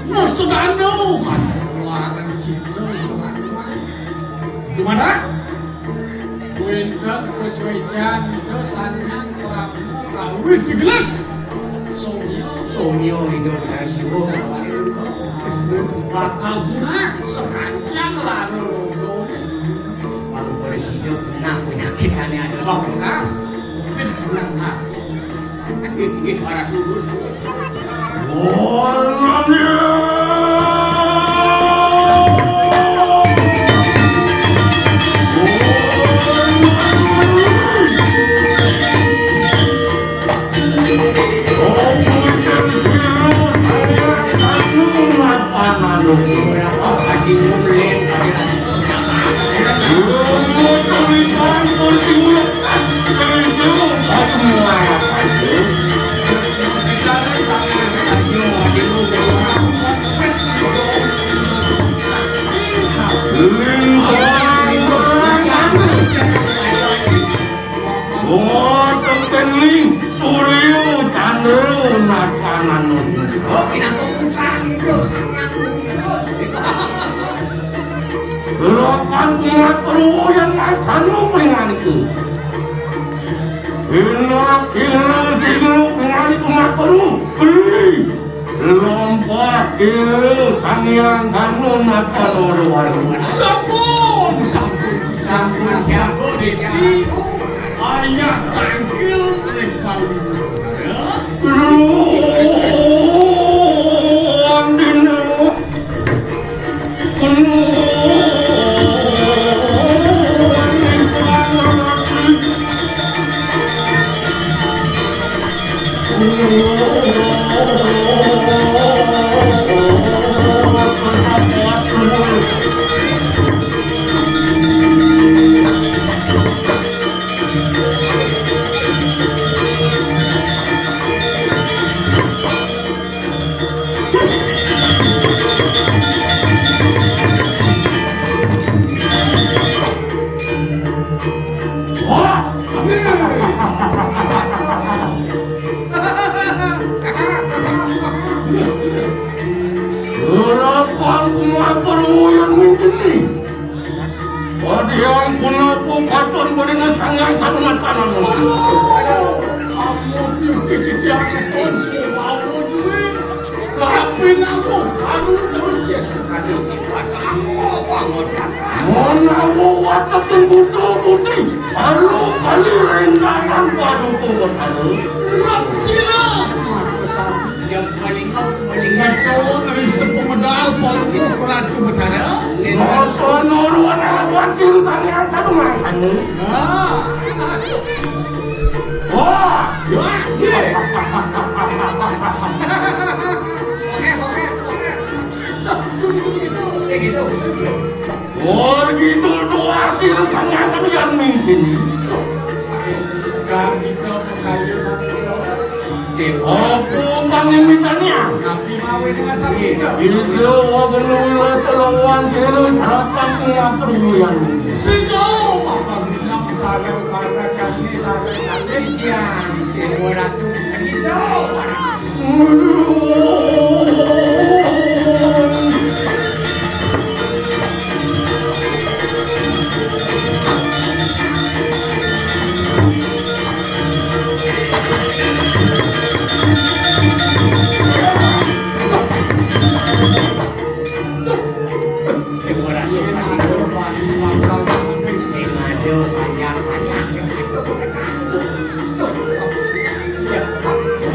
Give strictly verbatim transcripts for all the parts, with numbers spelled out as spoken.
Musuh danu, larang cinta. Gimana? Winten wis wecan itu sanyang Prabu kawit digeles. Somya, somya hidup Siwa. Bakal punah sekancang lalu. Kalau beres hidup punah penyakit aneh ada. Bangkas, mungkin senang mas. Para lurus, lurus. Wonten kening surya candra natanan. Oh, pinangka putra itu. Lakan kumat perwo yang akan memperinganku. Enak kira dino kumat kumat perwo. Beli. Lompat ke Sang Hyang Danu Nata Loro Waru. Sampun, sampun, sampun, sampun, Gusti. Ayah tangkil ring palu. Lu, andina. Lapang kumatur wuyun mintini. Padiang punapa katon badina sangang katumatanan. Aduh, ampun, titiang pun sumawon duwe. Tapi namu, aduh, terus. Aduh, aku bangun, kakak. Menawa watetin buta putih, alu kali rendangan paduka betara. Rap sila, maka sami. Yang paling, paling ngeto dari sepemedal paling Ratu Betara. Ngeto nuruan awan cinta yang satu makan. Nah. Wah. Ya, ya. Oke, oke, oke. Ya gitu. Wah, gitu tuh hasil ternyata yang mimpi. Kan kita percaya. Apa pangemitannya? Tapi mawe dengan sakit. Ini dia wabenu rasa lawan kiri harapan pengatur yang. Sejauh apa minyak sadar karena kami sadar kami. Iya, Dewa Ratu. Gitu.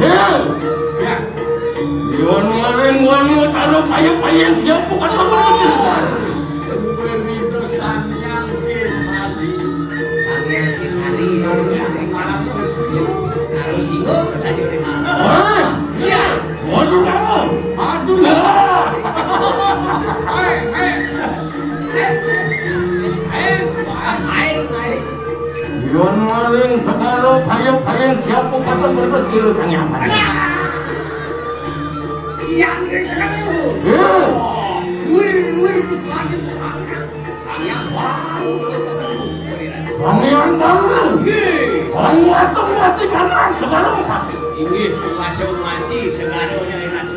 Hei! Yon maring wanu talo payu-payen siap bukan pembersih. Sanghyang Kesari. Sanghyang Kesari. Sanghyang Kesari. Narasingha saja memang. Hah? Iya. Waduh, kamu. Aduh. Hei, hei. Hei, hei, hei. Yon maring segala payu-payen siap bukan pembersih sanghyang. Iya, iya, iya. Wih, wih, bukan sanghyang. Sanghyang baru. Pangeran Baru. Nggih. Panguasa muasi kanan segara. Inggih, panguasa muasi segara Nyai Ratu.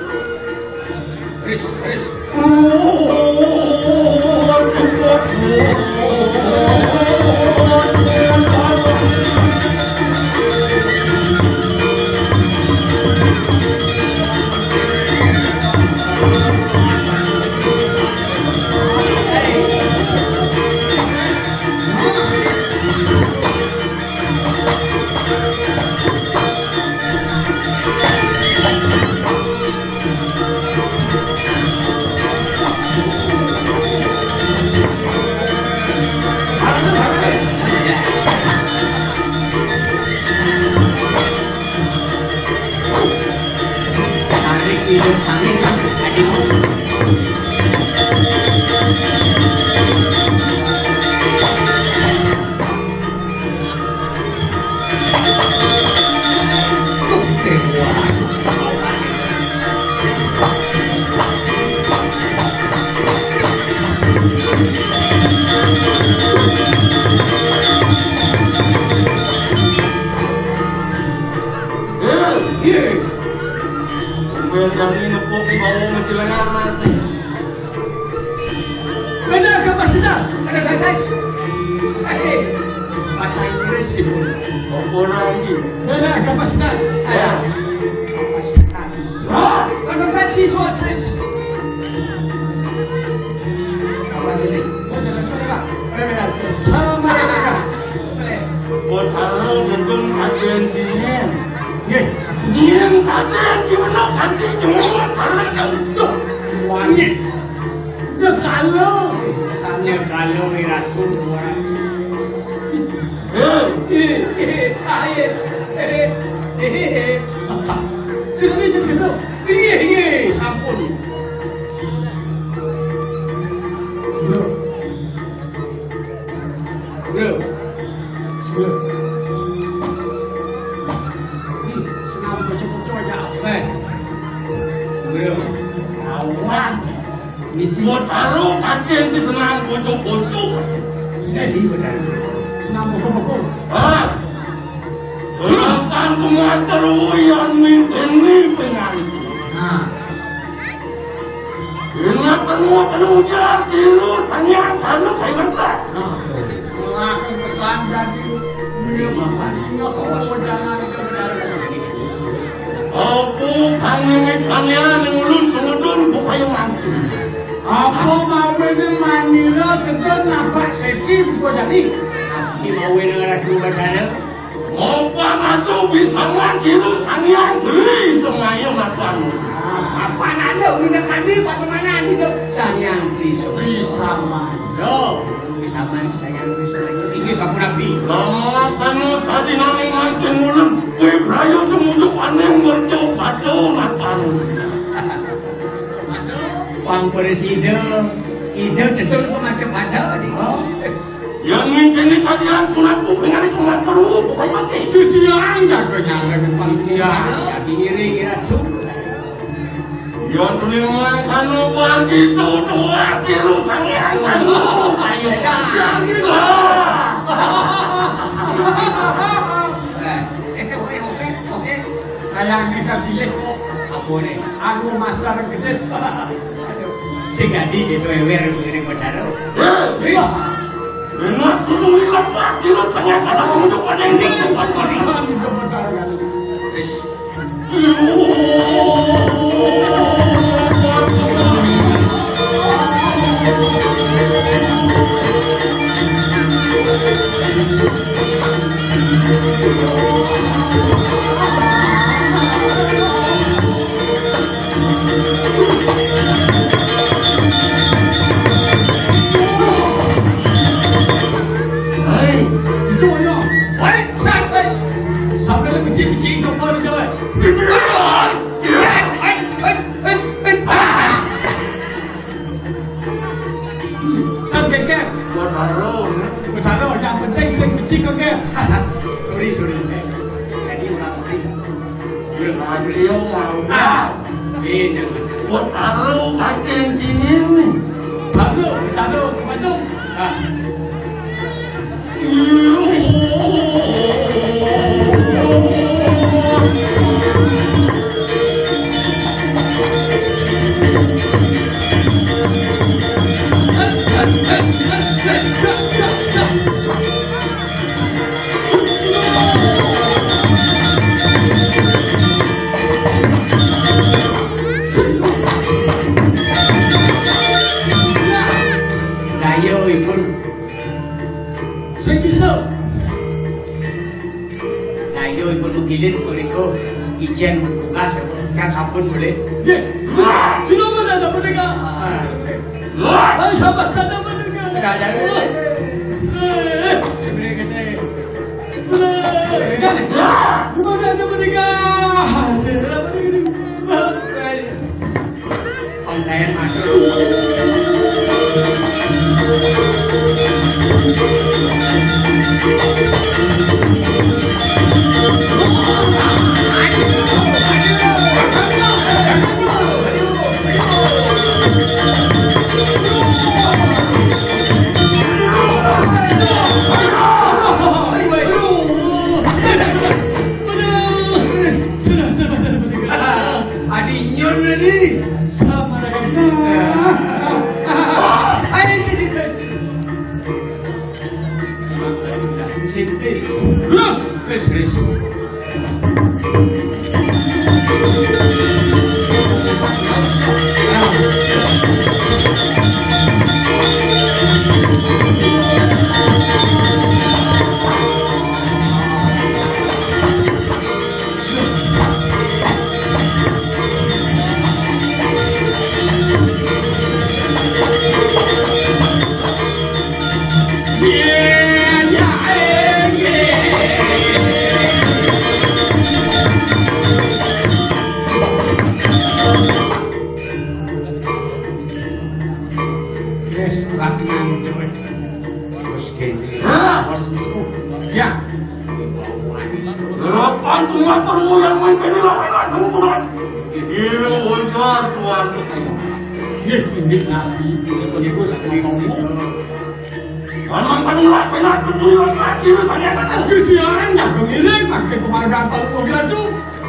Ris, ris. Iya. Sampai jadi nepuk bau masih lengar mati. Beda kapasitas. Ada size. Eh, bahasa Inggris itu. Apa lagi? Beda kapasitas. Ada. Kapasitas. Hah? Konsentrasi, suat size. Apa ini? Sama. Buat hal gedung kajian dingin. Nggih, yen kadang diunak kanthi jenggot, karena entuk. Wangit. Nyekalo. Nyekalo, Ratu. Eh, eh, eh, eh, eh, eh, eh. Sing jeneng gitu. Iya, iya, sampun. Bro. Bro. Bro. Ih, senang bocah-bocah aja apa? Bro. Awan. Misi. Mau taruh kaki yang senang bocah-bocah. Jadi benar. Senang bocah-bocah. Ah. Terus kan pengatur yang mimpi pengantin. Nah. Ingat penuh penuh jalan silu sanyang sanu kaiwat lah. Nah, lagi pesan jadi. Ini bapak ini kok jangan itu benar. Apa kang ini kalian ulun ulun buka yang mangku. Apa mau ini manira kita nampak sedih buka jadi. Tapi mau ini ada juga saya. Mopan atuh bisa ngajiru Sang Hyang Tri semaya makan. Apa nado minta kadi pas semaya anu Sang Hyang Tri semaya. Bisa mando. Bisa mando Sang Hyang Tri semaya. Inggih sampun abdi. Lama kanu sadinane ngancing ulun, kuwi prayu tumuju paning mercu padu makan. Pang presida, ida tetul ke macam pada di. Yang mungkin kalian pulang kuping hari kumat terus bukan mati. Cucian jago nyarang panitia. Jadi iri kira cu. Yang tuliman kanu pagi tu doa tiru sangian. Ayo. Jangan. Eh, eh, oke, oke, oke. Sayang nih kasih leh. Apa nih? Aku master gedis. Sing dadi gitu ewer ngene Kodaro. Iya. Enak kudu lepas dulu ternyata untuk ada yang tinggal. Wis. Hei, itu ya. Hei, saya, saya. Sampai le kecil-kecil itu kau ni jawab. Kan geger. Buat baru. Buat baru, yang penting sing kecil geger. Sorry, sorry. Jadi orang sorry. Beliau mau. Ah, ini. Buat taruh kaki yang sini nih. Taruh, taruh, taruh. Ah. Dayo ipun. Sing bisa. Dayo ipun menggiling punika ijen buka sampun, sampun boleh. Nggih. Wah, jenengan ada merdeka. Wah, sahabat ada merdeka. Tidak ada. Eh, sebenarnya kita. Wah, ada merdeka. Saya ada merdeka. Wah, Pantayan masuk. Adi nyun tadi. Sama lagi. Ayo, sini, sini, sini. Terus, terus, terus. Wis, ora tenang, Cuk. Bos kene. Hah? Bos, bos. Ya. Lapan bunga perlu yang main kene lapan bunga. Iya, wajar, Tuan. Nggih, nggih, Nabi. Niku sakmenika. Aman panulah penak petuyon mati, ternyata. Kejadian yang pengiring, makin pemargaan palu gradu.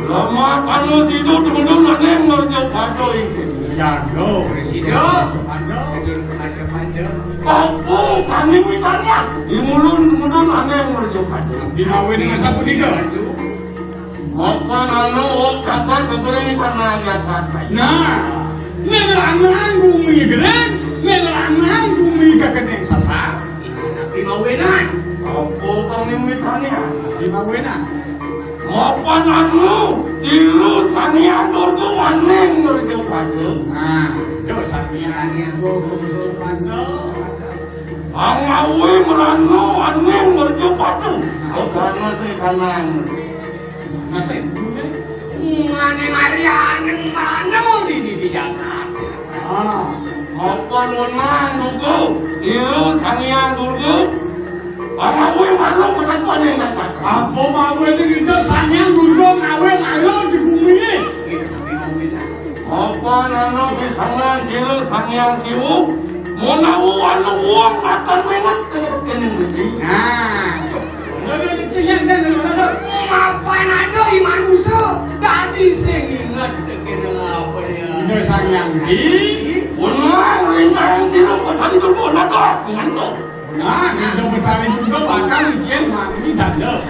Lama panu tidur temen-temen aneh ngerjo pato iki. Jago, Presiden. Jago. Pato. Pato. Apa kami mitanya? Di mulun temen-temen aneh ngerjo pato. Di mawe dengan sapu tiga. Mapan anu, wong kabar kebering karena aja pakai. Nah, nek lanang gumi gereng, nek lanang gumi kekeneng sasar. Tapi mau enak. Apa kami mitanya? Tapi mau enak. Mapan anu, tilu sanian turku waning ngerjo pato. Nah, itu sanian turku ngerjo pato. Angawi merano waning ngerjo pato. Apa nasi kanan? Masih ngene. Ngene ngarianing marana di, di, di Jakarta. Ah. Apa nuwun nugo? Iya, Sang Hyang Durga. Apa kuwi malu kelakuane napa? Apa mawon iki kita Sang Hyang Durga ngawe malu di bumi? Apa nano pisanan kira Sang Hyang Siwu? Menawa ana wong makan mengat kene iki. Nah, Lha, lha, lha, sing yen, yen, yen, yen. Mapan ada i manusa, dadi sing inget tekene lapar ya. Ida Sang Hyang Di. Benar, rintangan kira petani turbo nata, ngantuk. Nah, Ida Betari juga bakal izin mami danda.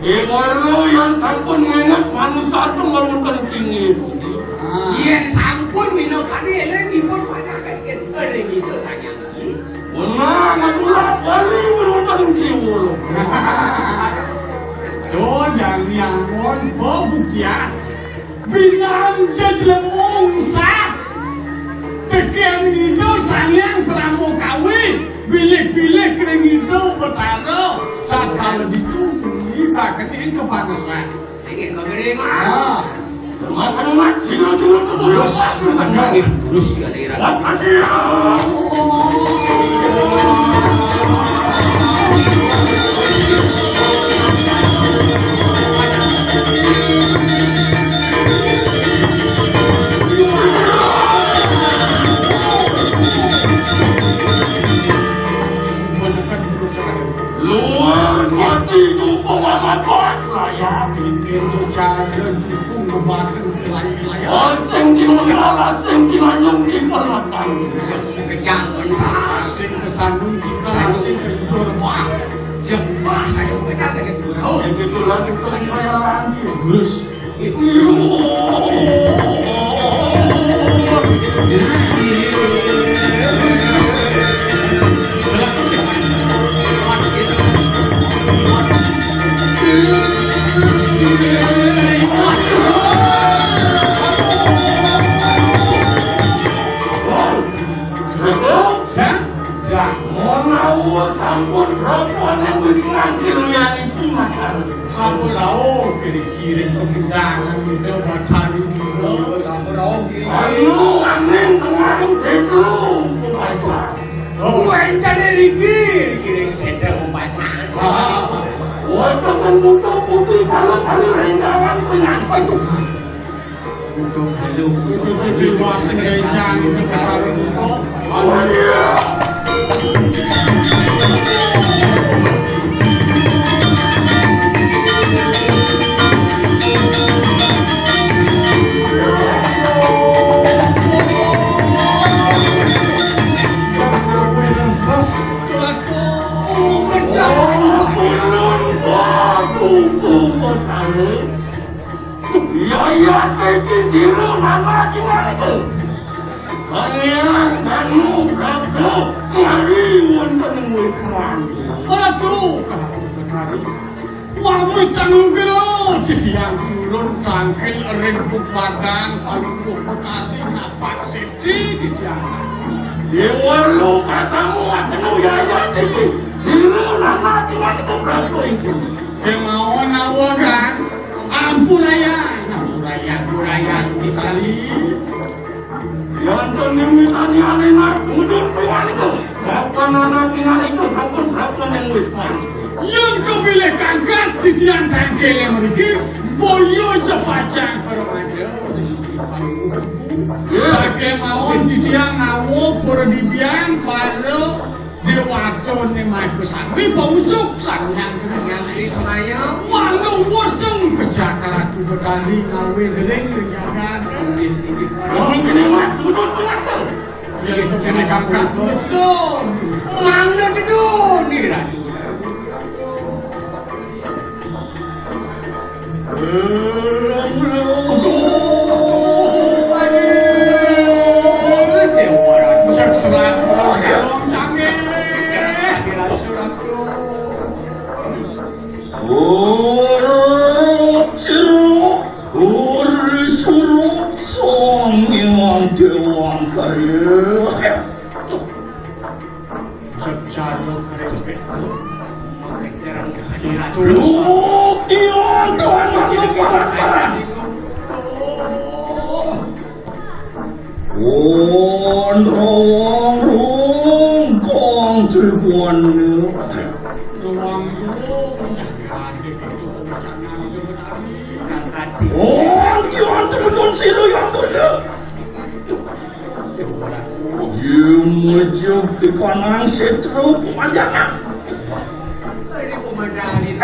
Iwaro yang sampun ngenget manusa itu merupakan tinggi. Ah. Yen sampun minum kami eleng ipun panakan ke. Ada gitu Sang Hyang Di. Menang atulah bali berutang jiwa. Tuh, jangan nyamun, pembuktian. Bilang jejlem ungsa. Tekan ngido Sang Hyang Pramokawi, bilik-bilik kering ngido Betara, sakala ditunggu bakal kepanesan. Iki kok gering, ah. Ah. Makan umat, jilo-jilo tuh, terus. Terus, ya, daerah. Makan dia. Luwih Ada jukung kebateng kelai-kelai. Asing di menara, asing di manung di permata. Kejang, bener. Asing kesandung di kelas, asing kejual, Pak. Yang pas saya pecat lagi, Bro. Yang itulah juga saya lagi. Terus. Menawa sampun rampane wis nganti liyanipun, Mas. Sampun rauh kiri-kiri pegunungan itu, Mas Hari. Sampun rauh kiri-kiri. Ayo, angin tengaruh situ. Wentene riki, kiri situ, Mas. Wonten mutu putih kalau-kalau rendangan penyakit. Aduh. Untuk halu, untuk dewa sing rencang, untuk karo. Yaya Teti Sira nang laki-laki. Pangeran Manu Prabu ngari wonten ing wisman. Aduh, wah, mecang ugra, jejian turun tangkil ring bukmatan, paluruh petani napak siji jejian. Dewa lo katamu atenu Yaya Teti Sira nang laki-laki Prabu iki. Kemawon awagan. Ampuraya, ampuraya, ampuraya, Kitali. Wonten nimitani anak mudun pingan itu. Bapak anak pingan itu sampun rapan yang wis mati. Yen kepilih kangkat, titian cangkele mriki, boyo jepajang para raja. Saking mawon titian nawa para dibian, para Dewacane mah iku sami paucuk samian trisnaya. Walu wusung bejaka Ratu Betari ngawe gering ring jagat. Inggih, inggih. Wong kene mah tutut pengatur. Inggih, kene sampeyan tutut. Mangga tutut, nggih, Ratu. Urip sira, urip surup, sang Hyang Dewangkara. Jejalo krepek. Lu, iya, tuan, tuan, tuan. Wong rong rong kong tribuan. Ruang rong. Wong, tuan, tuan, tuan, sira yang kerja. Yumujub ke kanang setro pemajangan. Ini pemandang ini.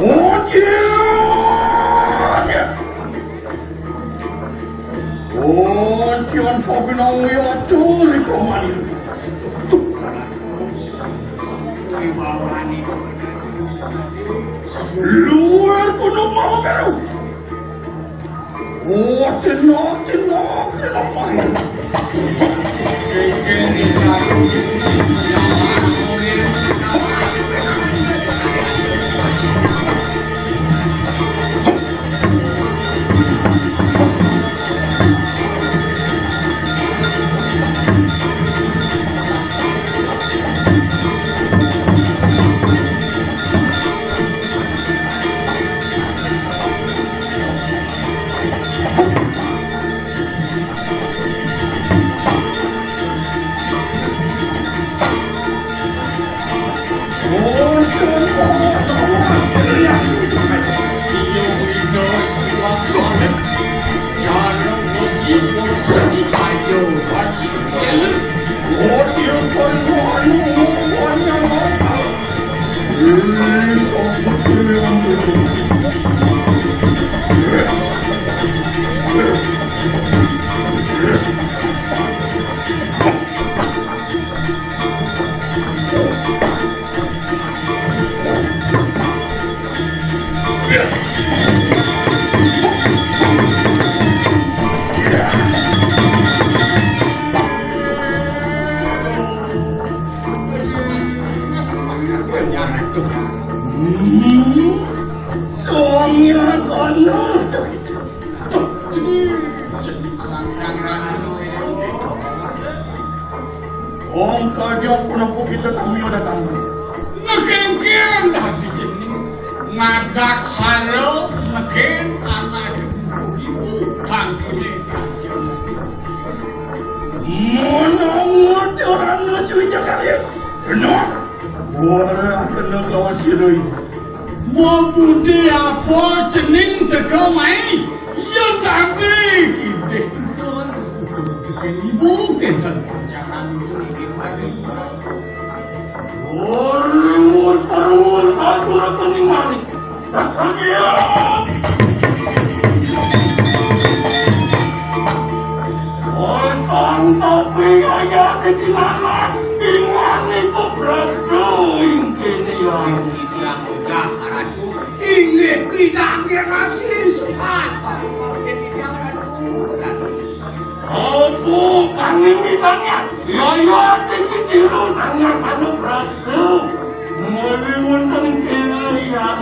Oncen! Oncen kabinang ya turi komani. Luar kuno mau beru. Oh, tenang, tenang, tenang. Hmm, soalnya kono tuh. Tuh, jadi, jadi sang nang ranu. Wong kadang punapa kita kami udah tamu. Neken-ken dadi jeneng. Ngadak saro neken anak ibu bangkine kanjeng. Mono ngotoran suci kalian. Benar. Ora kena lawan sira iki. Mobudi apa jeneng teka mai? Yen tapi idih tutulan tutulan ibu kenten panjangan iki mati. Ora ora ora keni mari. Satria. Oi, sang tapi ayah di mana? Di mana itu beradu ingkini ya? Tidak mudah, Ratu. Inggih, bidang yang masih sempat. Mungkin tidak, Ratu. Apa kami bidangnya? Ya, ya, tinggi tiru, tanya kamu beradu. Muli wonten sira yang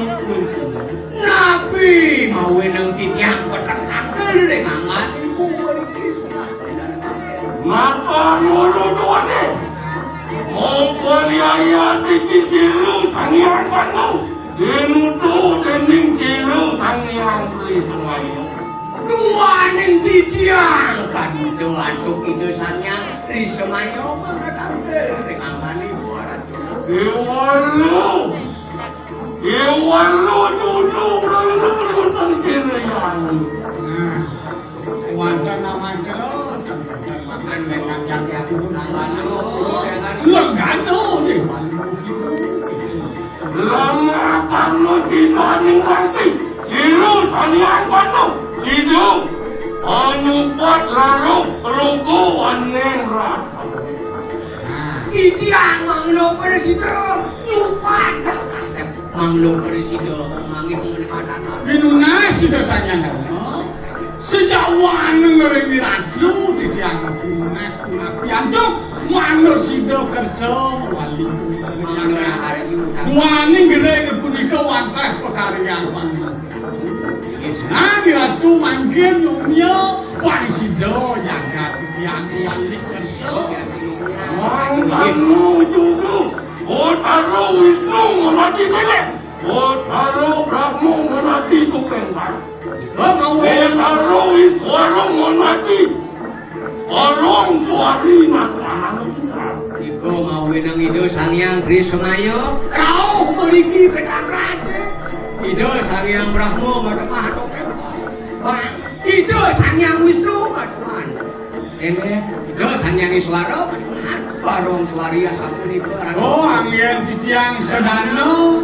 nabi mawe nang titiang peteng tangkel ning angan ibu mriki serah. Maka ngono duwane. Mongko riaya titi siru sang yang panu. Dinutu dening siru sang yang Krismayo. Duaning titiang kan antuk Ida Sang Yang Krismayo mangga tangkel ning angan ibu. Dewa lu. Dewa lu dulu berlalu berlalu tentang sini ya. Nah, wonten nama celoteng. Makan menak yang aku nama lu. Lenggano nih. Lama kamu tidak mengerti. Siru sanian panu. Sidu. Anyupat lalu peruku aneng rata. Nah, iki amang no presida nyupat. Manglo presida mangi muni matanan. Pinunas sida sanyana. Sejak wanu ngering wiradlu titiang pinunas punapi antuk manur sida kerja wali kuwi. Wani ngereng punika wantah pekaryan panjenengan. Nang ratu mangkin nyumya wang sida jagat titiang wali kerja. Wang tanu judu. Utara Wisnu ngonati dhewe. Utara Brahma ngonati tukeng. Utara Iswara ngonati. Orang suari nang susah. Iku mau wenang Ida Sang Hyang Drismaya. Rauh mriki kecakrate. Ida Sang Hyang Brahma madhepah tukeng. Wah, Ida Sang Hyang Wisnu madhepah. Inggih, Ida Sang Hyang Iswara, barong swaria sapunika. Oh, anggen titiang sedana,